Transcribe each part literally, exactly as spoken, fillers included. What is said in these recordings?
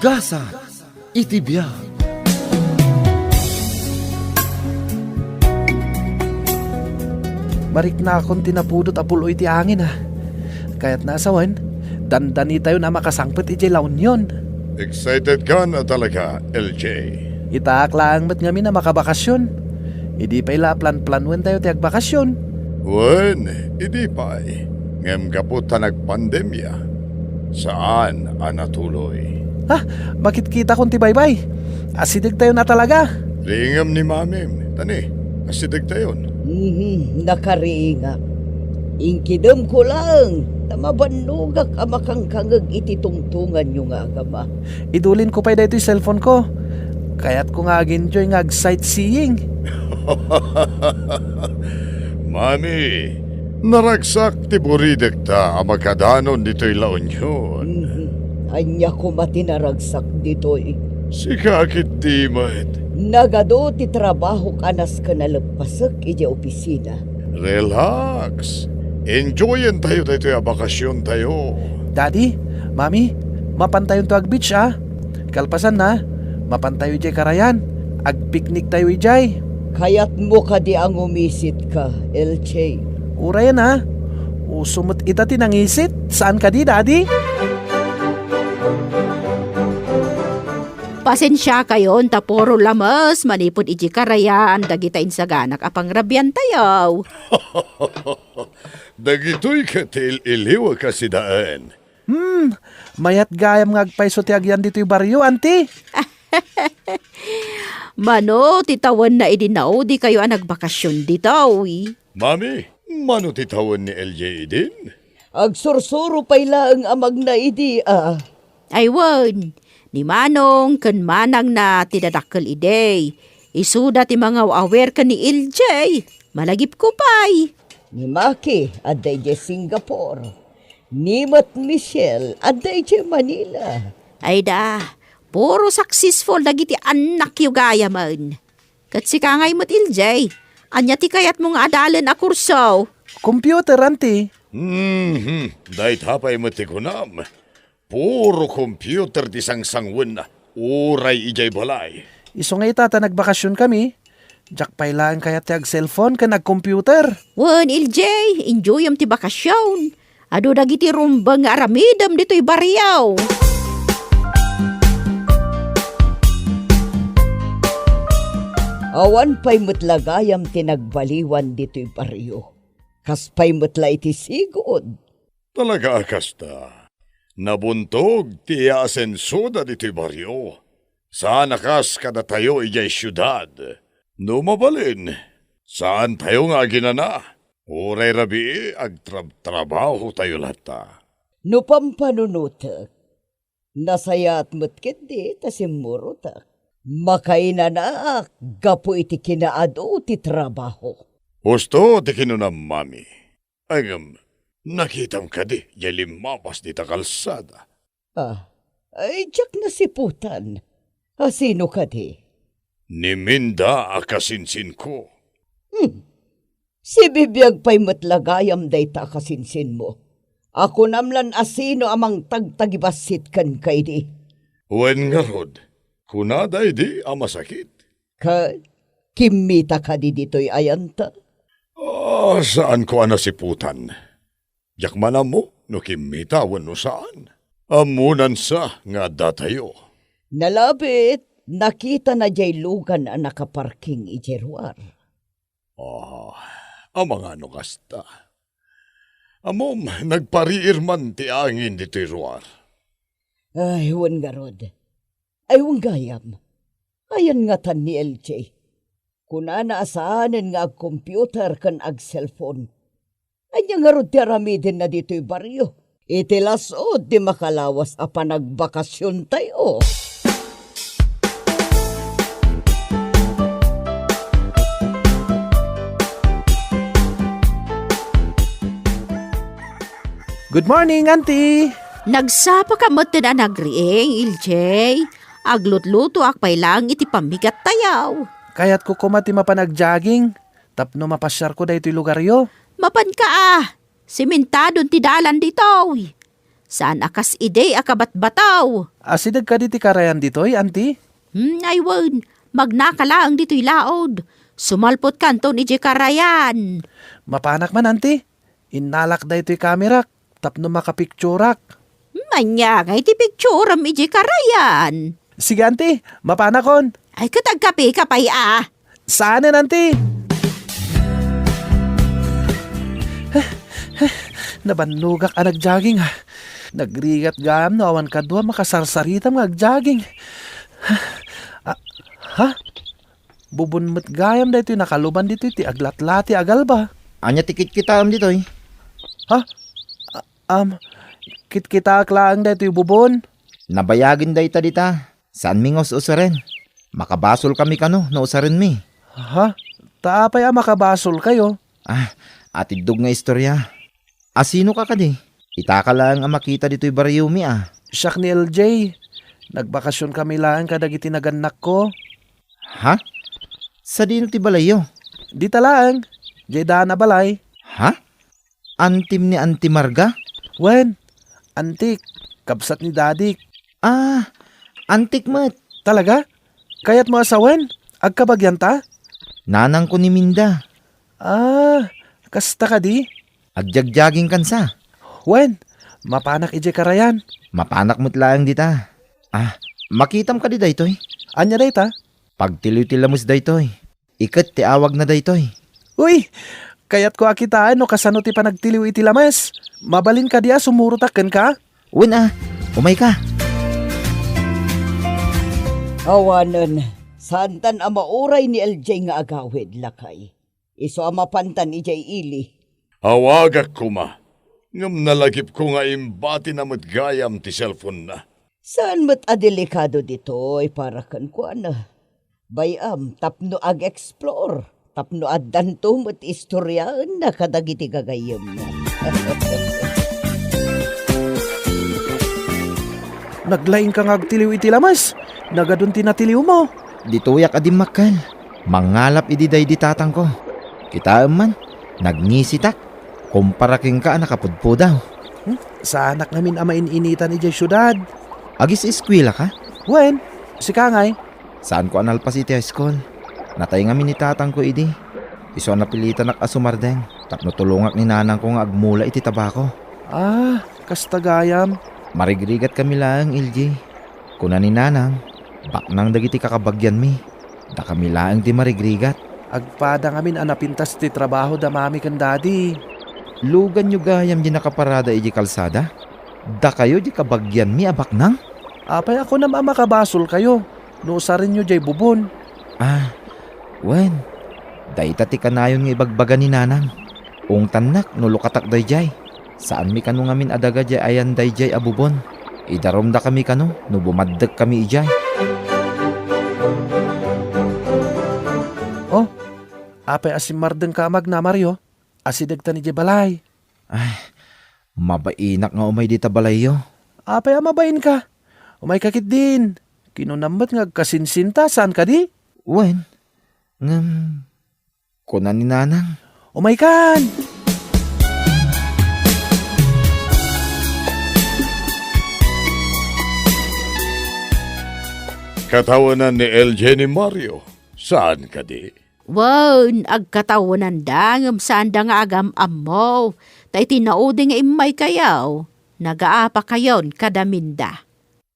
Gasat iti biag. Mariknakon ti napudot a pul-oy ti angin, a. Kayatna a sawen, dandanitayon a makasangpet idiay La Union. Excited ka na talaga, L J. Itaak laeng met ngamin a makabakasyon. Idi pay la a planplanuentayo ti agbakasyon. Wen, idi pay. Ngem gapu ta nagpandemia, saan a natuloy. Ha? Makitkitakon ti baybay. Asidegtayon a talaga. Riingem ni Mamim, tani, asidegtayon. Mhm, nakariingak. Inkidemko laeng ta mabannogak a makangkangeg iti tungtonganyo nga agama. Idulinko pay daytoy cellphone ko. Kayatko nga ag-enjoy nga ag-sightseeing. Mami, naragsak ti buridekta a makadanon ditoy La Union. Mhm. Ania koma ti naragsak ditoy? Sika ketdi met. Nagadu ti trabahok a nasken a leppasek idiay opisina. Relax. Enjoyentayo daytoy a bakasiontayo. Daddy, Mami, mapantayonto ag-beach, a. Kalpasanna, mapantayo idiay karayan. Agpikniktayo idiay. Kayatmo kadi a ngumisitka, L J? Urayen, a. Uso met ita ti nangisit. Saan kadi, Daddy? Pasensiakayon ta puro lames manipud idiay karayan dagita insaganak a pangrabiantayo. Dagitoy ket ti il-iliwek a sidaen. Hmm, mayat gayam nga agpayso ti agyan ditoy barrio, Auntie. Mano ti tawenna idi naudikayo a nagbakasion ditoy? Mami, mano ti tawen ni L J idin? Agsursuro pay laeng a magna idi, a. Ay wen, ni Manong ken Manangna ti dadakkel idi. Isuda ti mangaw-awir ken ni L J. Malagipko pay. Ni Maki, adda idiay Singapore. Ni met Michelle, adda idiay Manila. Ay da, puro successful dagiti annakyo gayamen. Ket sika ngay met, L J, ania ti kayatmo nga adalen a kurso? Computer, Auntie. Mhm, dayta pay met ti kunam. Puro computer ti sangsangwenna, uray idiay balay. Isu nga ita ta nagbakasionkami, diak pay laeng kayat ti ag-cellphone ken ag-computer. Wen, L J, enjoyem ti bakasion. Adu dagiti rumbeng nga aramidem ditoy barrio. Awan pay met la gayam ti nagbaliwan ditoy barrio. Kas pay met la iti sigud. Talaga a kasta. Nabuntog ti iaasensoda ditoy barrio. Saan a kas kadatayo idiay siudad. No mabalin, saantayo nga aginana. Uray rabii, agtrabtrabahotayo latta. No pampanunotek, nasayaat met ketdi ta simmurotak. Makainanaak gapu iti kinaadu ti trabaho. Husto ti kinunam, Mami. Ngem, nakitam kadi diay limmabas dita kalsada? Ah, ay, diak nasiputan. A, sino kadi? Ni Minda a kasinsinko. Hmm. Sibibiag pay met la gayam dayta a kasinsinmo. A, kunam lan a sino a mangtagtagibassit kenka idi. Wen ngarud, kunada idi a masakit. Ket kimmita kadi ditoy ayanta? Ah, saanko a nasiputan. Diak man ammo no kimmita wenno saan. Ammonansa nga addatayo. Nalabit, nakitana diay lugan a nakaparking idiay ruar. Ah, amangan no kasta. Ammom, nagpariir man ti angin ditoy ruar. Ay, wen ngarud. Ay, wen gayam. Ayan ngatan ni L J. Kunana a saanen nga ag-computer ken ag-cellphone. Ania ngarud ti aramidenna ditoy barrio? Iti las-ud ti makalawas a panagbakasiontayo. Good morning, Auntie! Nagsapaka metten a nagriing, L J. Aglutlutoak pay laeng iti pammigattayo. Kayatko koma ti mapan ag-jogging tapno mapasiarko daytoy lugaryo. Mapanka a, simentadon ti dalan ditoy. Saan a kas idi a kabatbataw. Asideg kadi ti karayan ditoy, Auntie? Hmm, ay wen, magnaka laeng ditoy laod. Sumalpotkanton idiay karayan. Mapanak man, Auntie. Innalak daytoy kamerak tapno makapicturak. Ania ngay ti picturam idiay karayan? Sige, Auntie, mapanakon. Ay, ket agkapeka pay a. Saanen, Auntie? Nabannogak a nag-jogging, ah. Nagrigat gayam no awan kadua makasarsaritam nga ag-jogging. Ah, ha? Bubon met gayam daytoy nakaluban ditoy ti aglatlati a galba. Ania ti kitkitaem ditoy? Ha? A-, am, kitkitaek laeng daytoy bubon. Nabayagen dayta dita. Saanmi nga us-usaren. Makabasolkami kano no usarenmi. Ha? Ta apay a makabasolkayo? Ah, atiddog nga istorya. Asinoka kadi? Itaka laeng a makita ditoy bariomi a. Siak ni L J. Nagbakasionkami laeng kadagiti nagannakko. Ha? Sadino ti balayyo? Dita laeng. Diay daan a balay. Ha? Antim ni Auntie Marga? Wen, antik. Kabsat ni dadik. Ah, antik met. Talaga? Kayatmo a sawen? Agkabagianta? Nanangko ni Minda. Ah, kasta kadi? Agjagjagingkansa. Wen, mapanak idiay karayan. Mapanak met laeng dita. Ah, makitam kadi daytoy? Ania dayta? Pagtiliwtilames daytoy. Iket ti awagna daytoy. Uy, kayatko a kitaen no kasano ti panagtiliw iti lames. Mabalin kadi a sumurotak kenka? Wen a, umayka. Awanen, saantan a mauray ni L J nga agawid, lakay. Isu a mapantan idiay ili. Awagak koma, ngem nalagipko nga imbatina met gayam ti cellphone-na. Saan met a delikado ditoy para kenkuana. Bay-am, tapno ag-explore, tapno addanto met istoriaenna kadagiti gagayyemna. Naglaingka nga agtiliw iti lames. Nagadun ti natiliwmo. Ditoyak a dimmakkel. Mangngalap idi daydi tatangko. Kitaem man, nagngisitak. Kumpara kenka a nakapudpudaw. Hmm? Saanak ngamin a main-initan idiay siudad. Agis-eskuelaka? Wen, sika ngay? Saanko a nalpas iti high school. Natay ngamin ni tatangko idi. Isu a napilitanak a sumardeng tapno tulongak ni nanangko nga agmula iti tabako. Ah, kasta gayam. Marigrigatkami laeng, L J. Kuna ni nanang, baknang dagiti kakabagianmi. Dakami laeng ti marigrigat. Agpada ngamin a napintas ti trabaho da mami ken dadi. Luganyo gayam di nakaparada idiay kalsada? Dakayo di kabagianmi a baknang? Apay a kunam a makabasolkayo no usarenyo diay bubon? Ah, wen, dayta ti kanayon nga ibagbaga ni nanang. Ungtannak no lukatak daydiay. Saanmi kano ngamin a daga diay ayan daydiay a bubon. Idarumdakami kano no bumaddekkami idiay. Oh, apay a simmardengka a magna, Mario? Asidegtan idiay balay. Ay, mabainak nga umay dita balayyo. Apay a mabainka? Umayka ketdin. Kinunam met nga agkasinsinta, saan kadi? Wen, ngem, kuna ni nanang. Umaykan! Katawenan ni L J ni Mario. Saan kadi? Wen, agkatawenanda ngem saanda nga agam-ammo. Ta iti naudi nga immaykayo, nagaapakayon kada Minda.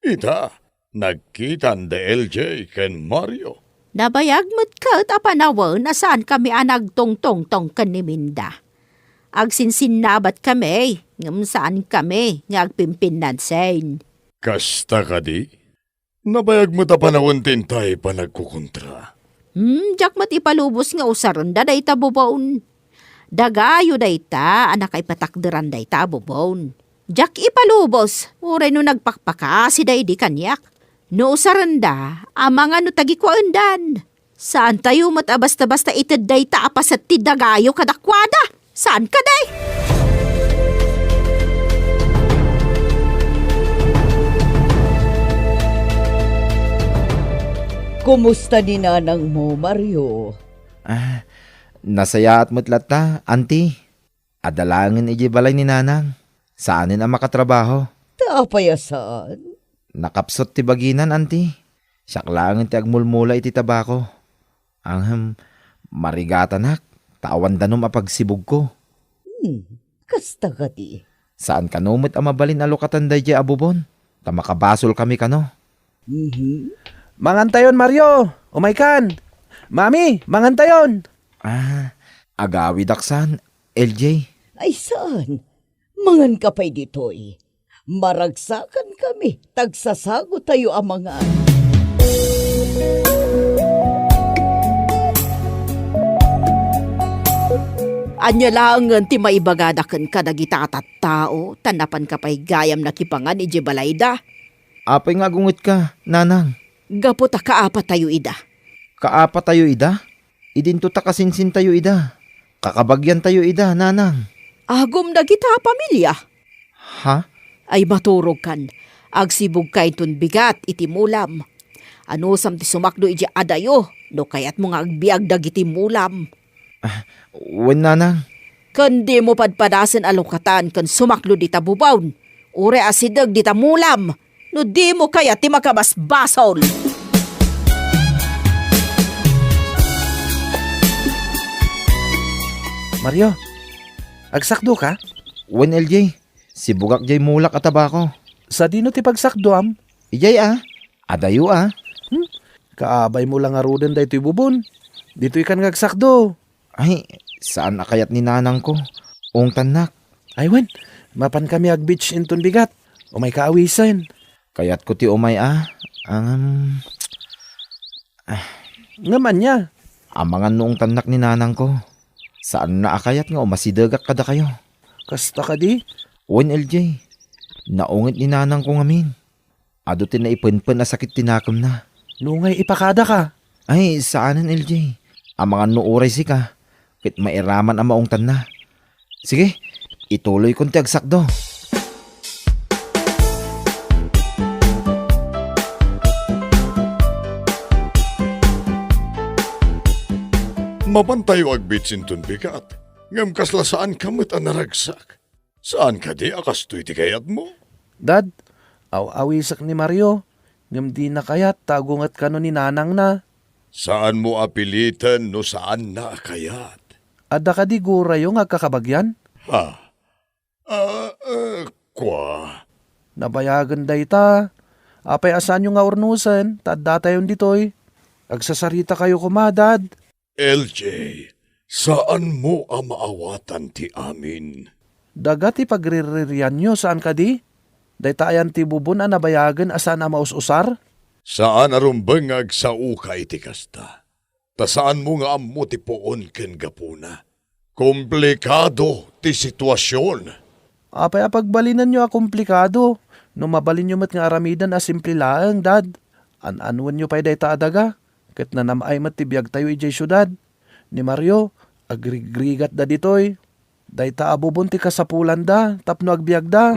Ita, nagkitan da L J ken Mario. Nabayag met ket a panawen a saankami a nagtungtongtong ken ni Minda. Agsinsinnabatkami, ngem saankami nga agpimpinnansin. Kasta kadi? Nabayag met a panawen ti intay panagkukontra. Hmm, diak met ipalubos nga usarenda dayta bubon. Dagayo dayta a nakaipatakderan dayta a bubon. Diak ipalubos, uray no nagpakpakasida idi kaniak. No usarenda, amangan no tagikuaendan. Saantayo met a basta-basta ited dayta a paset ti dagayo kadakuada. Saan kadi? Kumusta ni nanangmo, Mario? Ah, nasayaat met latta, Auntie. Adda laengen idiay balay ni nanang. Saanen a makatrabaho. Ta apay a saan? Nakapsut ti baginan, anti. Siak laengen ti agmulmula iti tabako. Ahem, marigatanak, ta awan danum a pagsibugko. Hmm, kasta kadi. Saan kano met a mabalin a lukatan daydiay a bubon, ta makabasolkami kano. Mhm. Mangantayon, Mario! Umaykan! Mami, mangantayon! Ah, agawidak saan, L J? Ay, saan? Manganka pay ditoy. Maragsakankami, ta agsasagotayo a mangan. Ania laengen ti maibagada kenka dagita a tattao, ta napanka pay gayam nakipangan idiay balayda? Apay nga agungetka, nanang? Gapu ta kaapatayo ida. Kaapatayo ida? Idinto ta kasinsintayo ida. Kakabagiantayo ida, nanang. Agum dagita a pamilia. Ha? Ay, maturogkan. Agsibugka inton bigat iti mulam. Anusam ti sumakdo idiay adayo, no kayatmo nga agbiag dagiti mulam. Ah, wen, nanang. Ken dimo padpadasen a lukatan ken sumakdo dita bubon, uray asideg dita mulam, no dimo kayat ti makabasbasol. Mario, agsakdoka? Wen, L J. Sibugak diay mulak a tabako. Sadino ti pagsakdoam? Idiay a. Adayo a. Hmm? Kaabaymo la ngaruden daytoy bubon. Ditoykan nga agsakdo. Ay, saan a kayat ni nanangko. Ungtannak. Ay wen, mapankami ag-beach inton bigat. Umayka awisen. Kayatko ti umay a. Ngem, ah. Ngem ania? Amangan no ungtannak ni nanangko. Saanna a kayat nga umasidegak kadakayo. Kasta kadi? Wen, L J. Naunget ni nanangko ngamin. Adu ti naipenpen a sakit ti nakemna. Nungay ipakadaka? Ay, saanen, L J. Amangan no uray sika, ket mairaman a maungtanna. Sige, ituloykon ti agsakdo. Mapantayo ag-beach inton bigat, ngem kasla saanka met a naragsak. Saan kadi a kastoy ti kayatmo? Dad, aw-awisek ni Mario, ngem dina kayat ta agunget kano ni nanangna. Saanmo a piliten no saanna a kayat. Adda kadi gurayo nga agkakabagian? Ha? Ah, eh, kua. Nabayagen dayta. Apay a saanyo nga urnosen, ta addatayon ditoy. Agsasaritakayo koma, Dad. L J, saanmo a maawatan ti amin. Daga ti pagriririanyo, saan kadi? Dayta ayan ti bubon a nabayagen a saan a maus-usar? Saan a rumbeng nga agsaoka iti kasta. Ta saanmo nga ammo ti puon ken gapuna. Komplikado ti situasion. Apay a pagbalinenyo a komplikado? No mabalinyo met nga aramiden a simple laeng, Dad. An-anwenyo pay dayta a daga. Ket nanam-ay met ti biagtayo idiay siudad. Ni Mario, agrigrigatda ditoy. Dayta a bubon ti kasapulanda tapno agbiagda.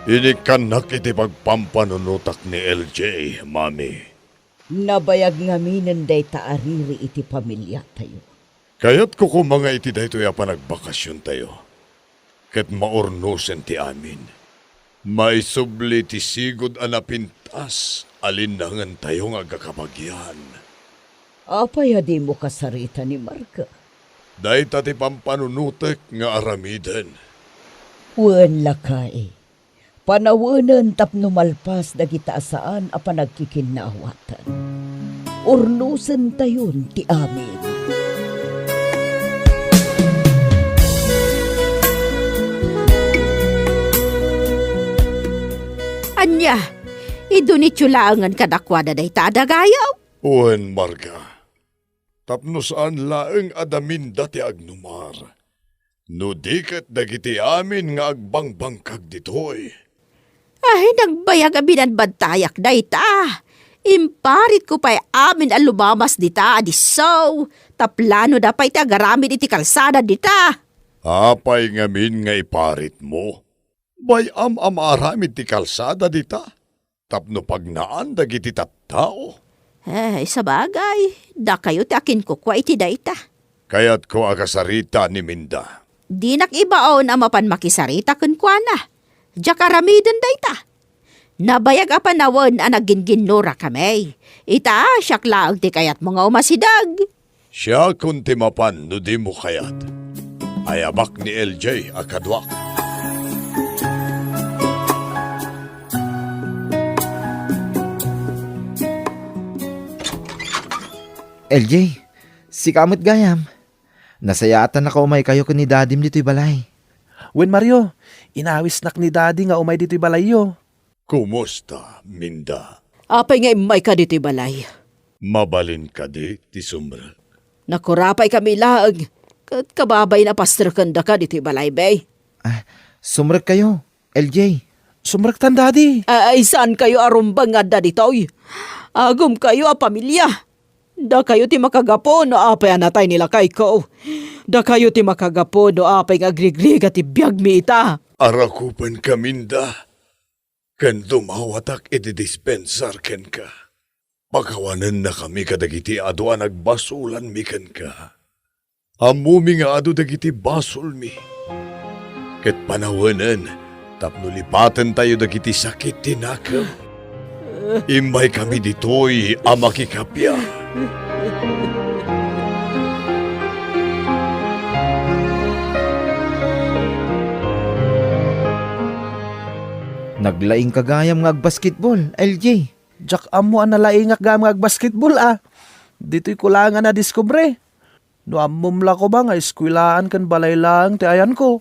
Inikkannak iti pagpampanunotak ni L J, Mami. Nabayag ngaminen dayta a riri iti pamiliatayo. Kayatko koma nga iti daytoy a panagbakasiontayo, ket maurnosen ti amin. Maisubli ti sigud a napintas a linnangentayo nga agkakabagian. Apay a dimo kasarita ni Marga? Dayta ti pampanunotek nga aramiden. Wen, lakay. Panawenen tapno malpas dagita a saan a panagkikinnaawatan. Urnosentayon ti amin. Ania, idunityo laengen kadakuada dayta a dagayo? Wen, Marga. Tapno saan laeng a daminda ti agnumar, no di ket dagiti amin nga agbangbangkag ditoy. Ay, nagbayag a binadbadtayak dayta. Imparitko pay amin a lumamas dita a disso, ta planoda pay ti agaramid iti kalsada dita. Apay ngamin nga iparitmo? Bay-am a maaramid ti kalsada dita tapno pagnaan dagiti tattao. Eh, sabagay, dakayo ti akinkukua iti dayta. Kayatko a kasarita ni Minda. Dinak ibaon a mapan makisarita kenkuana. Diak aramiden dayta. Nabayag a panawen a nagginginnurakami. Ita, siak laeng ti kayatmo nga umasideg. Siakon ti mapan no dimo kayat. Ayabak ni L J a kaduak. L J, sika met gayam. Nasayaat a nakaumaykayo ken ni Dadim ditoy balay. Wen, Mario, inawisnak ni Dadi nga umay ditoy balayyo. Kumusta, Minda? Apay nga immayka ditoy balay? Mabalin kadi ti sumrek? Nakurapaykami laeng, ket kababain a pastreken daka ditoy balay, bay. Ah, sumrekkayo, L J. Sumrektan, Dadi. Ay, saankayo a rumbeng nga adda ditoy. Agumkayo a pamilia. Dakayo ti makagapu no apay a natay ni lakayko. Dakayo ti makagapu no apay nga agrigrigat ti biagmi ita. Arakupenka, Minda, ken dumawatak iti dispensar kenka. Pakawanennakami kadagiti adu a nagbasolanmi kenka. Ammomi nga adu dagiti basolmi. Ket panawenen tapno lipatentayo dagiti sakit ti nakem. Immaykami ditoy a makikappia. Naglaingka gayam nga agbasketball, L J. Diak ammo a nalaingak gayam nga agbasketball, a. Ditoyko laeng a nadiskubre. No ammom la koma nga eskuelaan ken balay laeng ti ayanko.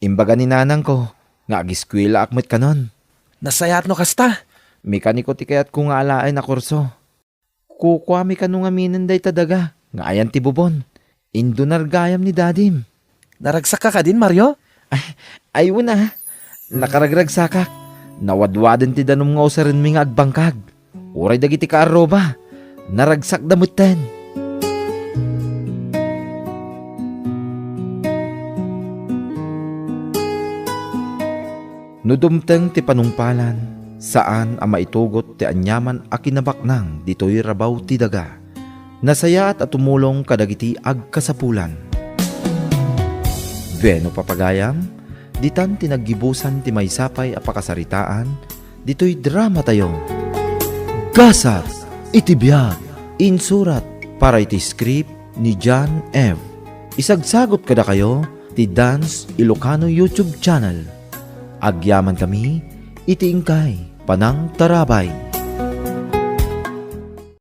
Imbaga ni nanangko nga ageskuelaak met kanon. Nasayaat no kasta. Mekaniko ti kayatko nga alaen a kurso. Kukuami kano ngaminen dayta daga nga ayan ti bubon. Indunar gayam ni Dadim. Naragsakka kadin, Mario? Ay, ay, wen a. Nakaragragsakak. Nawadwaden ti danum nga usarenmi nga agbangkag. Uray dagiti kaarruba, naragsakda metten. No dumteng ti panungpalan, saan a maitugot ti aniaman a kinabaknang ditoy rabaw ti daga. Nasayaat a tumulong kadagiti agkasapulan. Bueno, papagayam, ditan ti naggibusan ti maysa pay a pakasaritaan ditoy dramatayo. Gasat iti biag. Insurat para iti script ni John F. Isagsagut kadakayo ti Dance Ilocano YouTube channel. Agyamankami iti inkay panangtarabay.